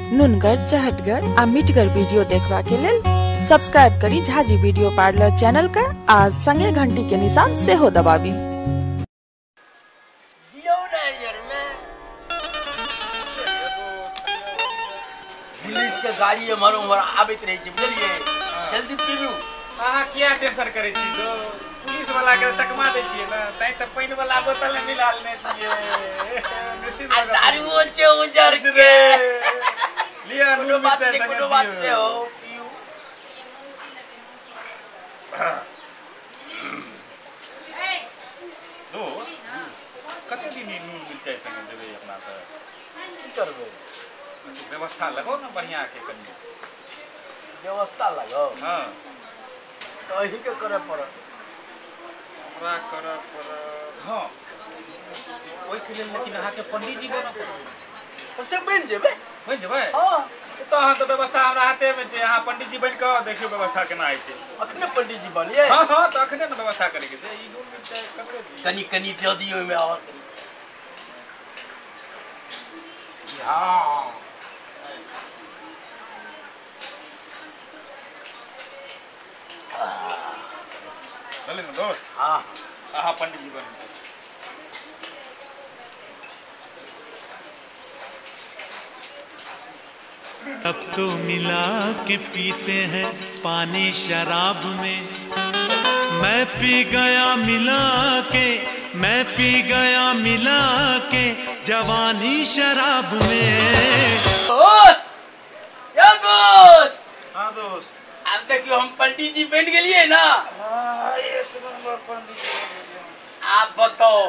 नुनगर चहटगर आ मिठगर वीडियो देखबा के लेल सब्सक्राइब करी झाजी वीडियो पार्लर चैनल का आ संगे घंटी के निशान सेहो दबाबी। पुलिस के गाड़ी एम्हर उम्हर आबैत रहे छै, बुझलियै? जल्दी पीबू। अहाँ किया टेंशन करै छी दोस्त? पुलिस वाला के चकमा दै छियै ने, तैं तऽ पानि वाला बोतल मे मिला लेने छियै। आ दारूओ छै उजर के। लिअ कोनो बात नहि, कोनो बात नहि हो, पीऊ। दोस्त, कते दिन ई नून मिरचाइ संगे देबै अपना सब? की करबै? व्यवस्था लगाओ ना बढ़िया के कनी। व्यवस्था लगाओ? हाँ। तो अही के करे पड़त। हमरा करे पड़त। हाँ, ओहिके लेल लेकिन अहाँके पंडीजी बनऽ पड़त। से बनि जेबै। बनि जेबै? हाँ। तऽ अहाँ तऽ व्यवस्था हमरा हाथेमे छै, अहाँ पंडीजी बनि कऽ देखियौ व्यवस्था केना होइ छै। अखने पंडीजी बनियै? हाँ हाँ, तऽ अखने ने व्यवस्था करैके छै। ई नून मिरचाइ ककरो दियौ। कनी कनी दऽ दियौ ओहिमे आओर कनी। हाँ। चले ना दोस्त? हाँ। अहाँ पंडीजी बनि। अब तो मिला के पीते हैं पानी शराब में, मैं पी गया मिला के, मैं पी गया मिला के जवानी शराब में। दोस्त, या दोस्त। हाँ दोस्त। अब देखियो हम पंडित जी बन गेलिए ना। हाँ, एक नंबर पंडित जी बन गेलिए। आप बताओ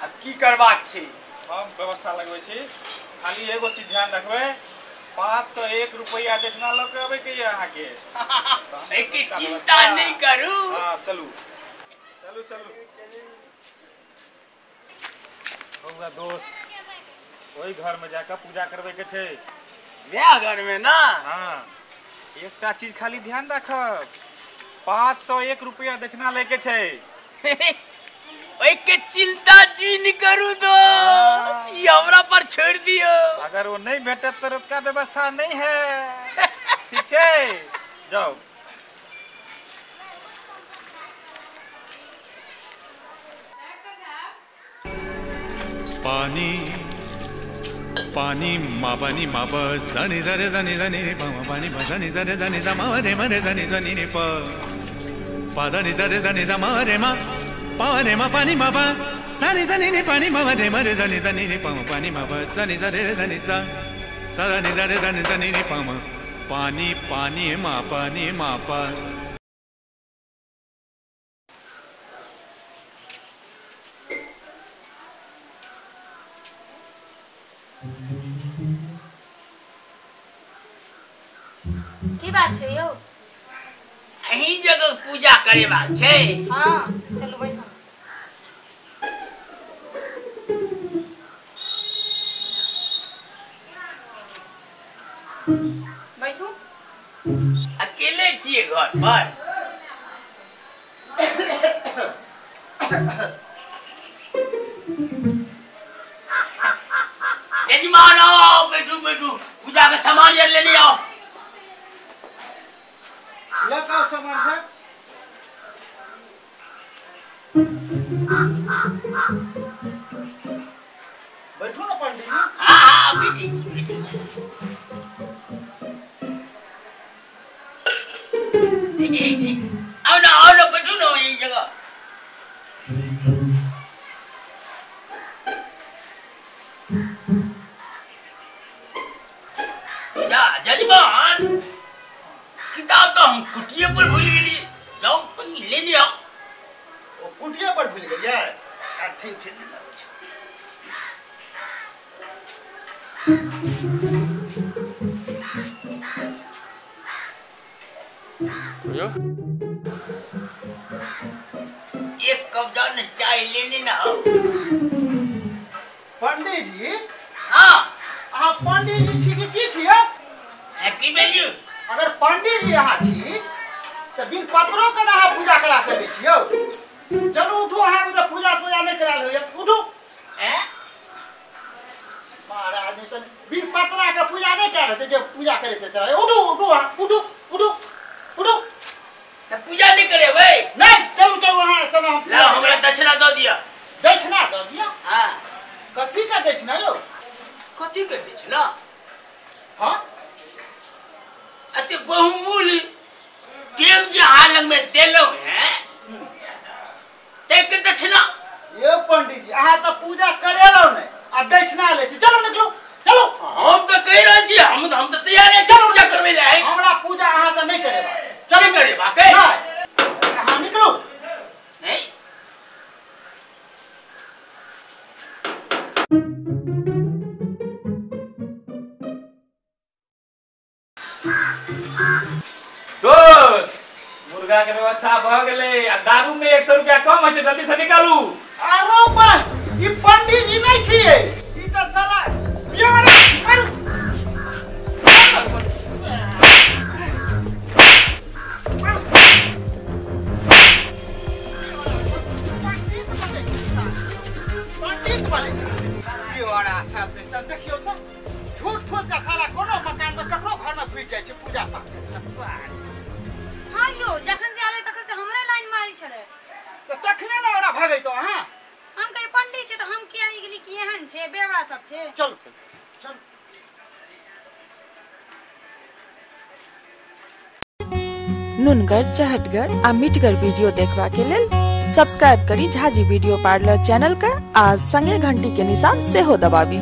अब की करबाक छै? हम व्यवस्था लगबै छी, खाली एगो चीज ध्यान रखबै, 501 रुपया दक्षिणा लऽ के अबै के यऽ अहाँके। एके चिंता नहीं करू। हाँ चलू चलू चलू। बौआ दोस्त, ओहि घर में जाकर पूजा करबै के छै। वएह घर में ना? हाँ, एकटा चीज खाली ध्यान राखब, 501 रुपया दक्षिणा लैके छै। ओहिके चिंता जी करू दोस्त, ई हमरा पर छोड़ दियो। अगर वो नहीं भेटत तो उसका व्यवस्था नहीं है। ठीक छै, जाओ। पानी पानी मा पानी मा प सनि धरे धनि धनि प म पानी प सनि धरे धनि ध म रे म रे धनि धनि नि प प धनि धरे धनि ध म रे म प रे म पानी म प सनि धनि नि पानी म रे म रे धनि धनि नि प म पानी म प सनि धरे धनि सा सा धनि धरे धनि धनि नि प म पानी पानी म पानी म प। की बात छै यौ? अही जगह पूजा करेबाक छै। हाँ चलू बैसू। बैसू। अकेले छियै घर पर? यजमान आओ, बैठू बैठू, पूजा के सामान यार लेने आओ। लगाओ सामान साहब। बैठो ना पंडित जी। हाँ हाँ बैठी बैठी। आओ ना आओ ना, बैठो ना यही जगह। जा जजमान, किताब तो हम कुटिए पर भूल गेलिए, जाओ कनी लेने आओ। ओ कुटिया पर भूल गेलिए? ठीक छै, ले आबै छी। एक कप जाओ ना चाय लेने ना आओ। पंडित जी। हाँ। अहाँ पंडित जी छी कि की छियै? की भेलियौ? अगर पंडित जी अहाँ छी तऽ बिन पत्रो के अहाँ पूजा करा सकै छी यौ। चलू उठू, अहाँ के पूजा तूजा नहीं करायल होइए, उठू। महाराज, नहीं तऽ बिन पत्रा के कयल हेतै जे पूजा करैत हेतै। उठू उठू अहाँ, उठू उठू उठू। तऽ पूजा नहि करेबै? नहि, चलू चलू अहाँ संगे हम। लाउ हमरा दक्षिणा दऽ दिअ। दक्षिणा दऽ दिअ? हाँ। कथी के दक्षिणा यौ? कथी के दक्षिणा? हाँ। अते बहुमूल्य टेम जे अहाँ लगमे देलहुँ हैं ताहिके दक्षिणा। ये पंडित जी अहाँ तऽ पूजा करेलहुँ नहि आ दक्षिणा लै छी। चलू निकलू चलू। हम तऽ कहि रहल छी, हम तऽ तैयारे छी पूजा करबै लए। हमरा पूजा अहाँ से नहि करेबाक। चलू करेबाक है? नहि, अहाँ निकलू। नहीं। दोस्त मुर्गा के व्यवस्था भ गेलै आ दारू में 100 रुपया कम होइ छै, जल्दी से निकालू। अरे बा, ई पंडित जी नहीं छियै, ई तऽ साला यार। अरे पंडित बनै छै साला, पंडित बनै छै। बेवड़ा सब नहि तहन देखियौ तऽ झूठ फूस के साला कोनो मकान में ककरो घर में घुसि जाइ छै पूजा पाठ करै लए साला। हाँ यौ, जखन से आले तखन से हमरे लाइन मारी छलै। तऽ तखने ने ओकरा भगैतौ अहाँ। हम कही पंडित छै तऽ हम किया नहि गेली कि एहन छै बेवड़ा सब छै। चलू चलू। नुनगर चहटगर आ मिठगर वीडियो देखबा के लेल सब्सक्राइब करी झाजी वीडियो पार्लर चैनल के आ संगे घंटी के निशान सेहो दबाबी।